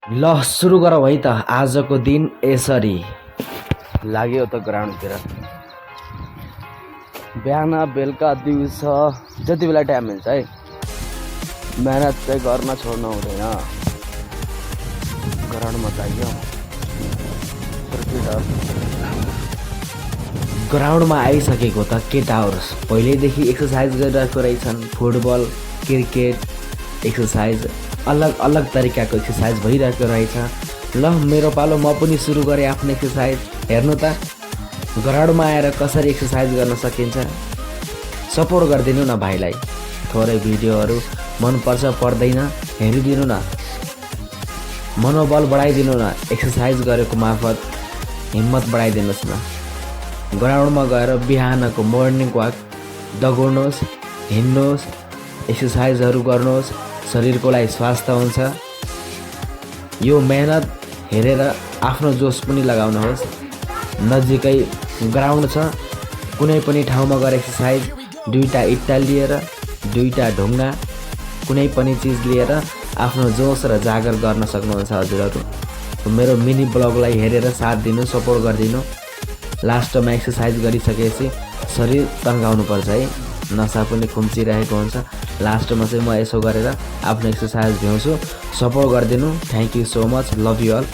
ल सुरु गरौँ है त आजको दिन यसरी लाग्यो त ग्राउन्डतिर बिहान बेलुका दिउँसो जति बेला टाइम मिल्छ है मेहनत चाहिँ गर्न छोड्नु हुँदैन। ग्राउन्डमा चाहियो ग्राउन्डमा आइसकेको त केटाहरू पहिल्यैदेखि एक्सर्साइज गरिरहेको रहेछन्। फुटबल क्रिकेट एक्सर्साइज अलग अलग तरिकाको एक्सर्साइज भइरहेको रहेछ। ल मेरो पालो म पनि सुरु गरेँ आफ्नो एक्सर्साइज। हेर्नु त ग्राउन्डमा आएर कसरी एक्सर्साइज गर्न सकिन्छ। सपोर्ट गरिदिनु न भाइलाई। थोरै भिडियोहरू मनपर्छ पर्दैन हेरिदिनु न, मनोबल बढाइदिनु न। एक्सर्साइज गरेको मार्फत हिम्मत बढाइदिनुहोस् न। ग्राउन्डमा गएर बिहानको मर्निङ वाक दगुर्नुहोस्, हिँड्नुहोस्, एक्सर्साइजहरू गर्नुहोस्, शरीरको लागि स्वास्थ्य हुन्छ। यो मेहनत हेरेर आफ्नो जोस पनि लगाउनुहोस्। नजिकै ग्राउन्ड छ, कुनै पनि ठाउँमा गएर एक्सर्साइज, दुईटा इट्टा लिएर दुईटा ढुङ्गा कुनै पनि चिज लिएर आफ्नो जोस र जागर गर्न सक्नुहुन्छ हजुरहरू। मेरो मिनी ब्लगलाई हेरेर साथ दिनु, सपोर्ट गरिदिनु। लास्टमा एक्सर्साइज गरिसकेपछि शरीर तन्काउनुपर्छ है, नसा पनि खुम्चिरहेको हुन्छ। लास्टमा चाहिँ म यसो गरेर आफ्नो एक्सर्साइज भ्याउँछु। सपोर्ट गरिदिनु। Thank you so much. Love you all.